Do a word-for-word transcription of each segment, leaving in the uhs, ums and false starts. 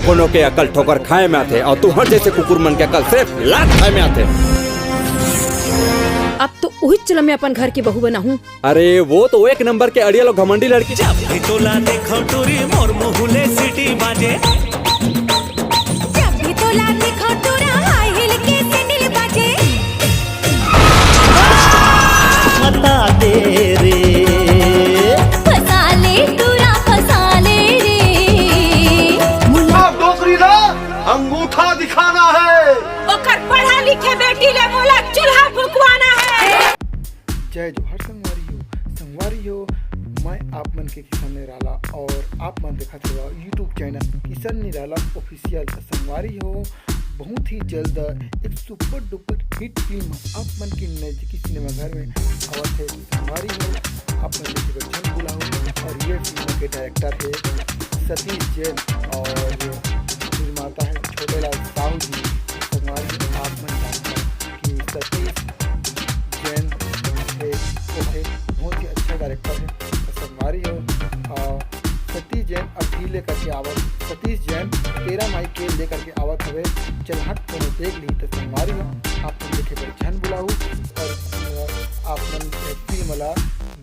कोनो के अकल ठोकर खाए में आथे, अउ तुंहर जइसे कुकुर मन के अकल सिर्फ लात खाए में आथे। अब तो उही चुला में अपन घर के बहू बनाहूं। अरे, वो तो एक नंबर के अड़ियल अउ घमंडी लड़की। जब भी तोला देखो टूरी, मोर मुँह ले सीटी बाजे। जब भी तोला देखो टूरा, हाई हील के सैंडल बाजे। बता दे रे। फंसा ले टूरा, फंसा ले रे। अब डोकरी ना, अंगूठा दिखाना है। ओकर पढ़ा लिखे बेटी ले मोला चूल्हा फुकवाना है। जय जोहार संगवारी हो। संगवारी हो, मैं आप मन के किशन निराला और आप मन देखत हवा YouTube चैनल किशन निराला ऑफिशियल। तो संगवारी हो, बहुत ही जल्द एक सुपर डुपर हिट फिल्म आप मन के नजदीकी सिनेमाघर में आवत है। संगवारी हो, आप मन देखे बर झन भुलाहू। और ये फिल्म के डायरेक्टर है सतीश जैन और निर्माता है छोटेलाल साहू जी। संगवारी हो, आप मन जानता कि सतीश जैन है, वो है बहुत ही अच्छा डायरेक्टर है। तो संगवारी हो, आ, सतीश जैन अब भी लेकर के आवत, सतीश जैन तेरा माई के लेकर के आवत हवे। चल हट कोनो देख ली। तो संगवारी हो, आप मन देखे बर झन भुलाहू और, अ, आप मन फिल्म ला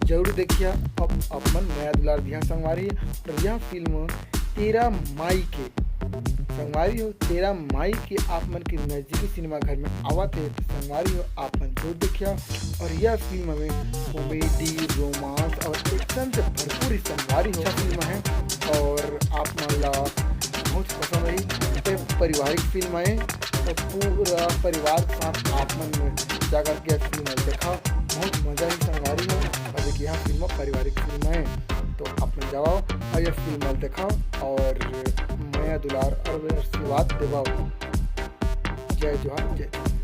जरूर देखिया। अब आप मन मया दुलार दिहा संगवारी। और यह फिल्म तेरा माई के, संगवारी हो, तेरा माई के आप मन के नजदीकी सिनेमाघर में आवत है। तो संगवारी हो, आप मन जरूर देखिया। और यह फिल्म में कॉमेडी, रोमांस और एक्शन से भरपूर ही संगवारी हो, अच्छा फिल्म है और आप मन ला बहुत पसंद आई। ये पारिवारिक फिल्म है, तो पूरा परिवार के साथ आप मन में जाकर के फिल्म देखा, बहुत मजा ही संगवारी हो। और एक यह फिल्म पारिवारिक फिल्म है, तो आप मन जाओ और ये फिल्म देखा और मया दुलार और आशीर्वाद देवाओ। जय जोहार, जय।